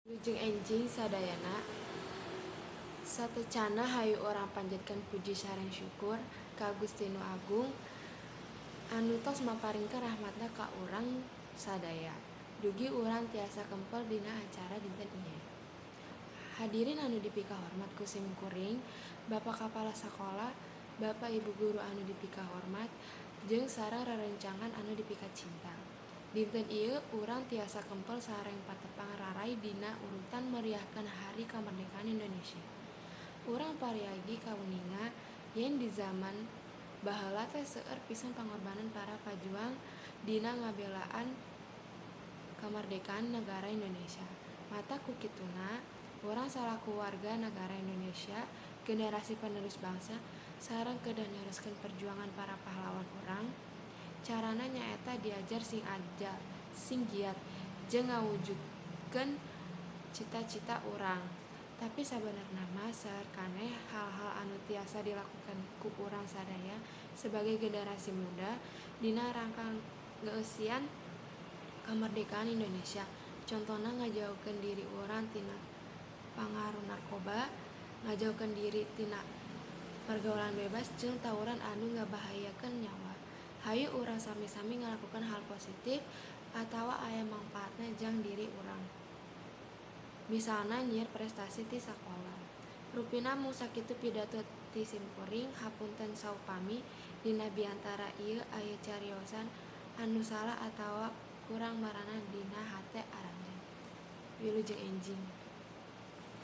Wilujeng enjing sadayana. Sateuacanna hayu urang panjatkeun puji sareng syukur ka Gusti Nu Agung anu tos maparinkeun rahmatna ka urang sadaya dugi urang tiasa kempel dina acara dinten ieu. Hadirin anu dipikahormat ku sim kuring, Bapak Kapala Sakola, Bapak Ibu guru anu dipikahormat, jeung sareng rerencangan anu dipikacinta. Dinten ieu urang tiasa kempel sareng patepang raray dina urutan meriahkeun Hari Kamardekaan Indonesia. Urang paryagi kauninga yen di zaman baheula teh seueur pisan pangorbanan para pajuang dina ngabelaan kamardekaan nagara Indonesia. Matak ku kituna, urang salaku warga nagara Indonesia, generasi penerus bangsa, sareng kedah neruskeun perjuangan para pahlawan urang. Carana nyaeta diajar sing ajal, sing giat, jeung ngawujudkeun cita-cita urang. Tapi sabenerna mah seueur kaneh hal-hal anu tiasa dilakukeun ku urang sadaya sebagai generasi muda dina rangka ngeusian kamardekaan Indonesia. Contona ngajauhkeun diri urang tina pangaruh narkoba, ngajauhkeun diri tina pergaulan bebas jeung tawuran anu ngabahayakeun nyawa. Hayu urang sami-sami ngalakukeun hal positif atawa aya mangpaatna jang diri urang. Misalna nyiar prestasi ti sakola. Rupina mung sakitu pidato ti simkuring, hapunten saupami dina biantara ieu aya cariosan anu salah atawa kurang maranan dina hate aranjeun. Wilujeng enjing.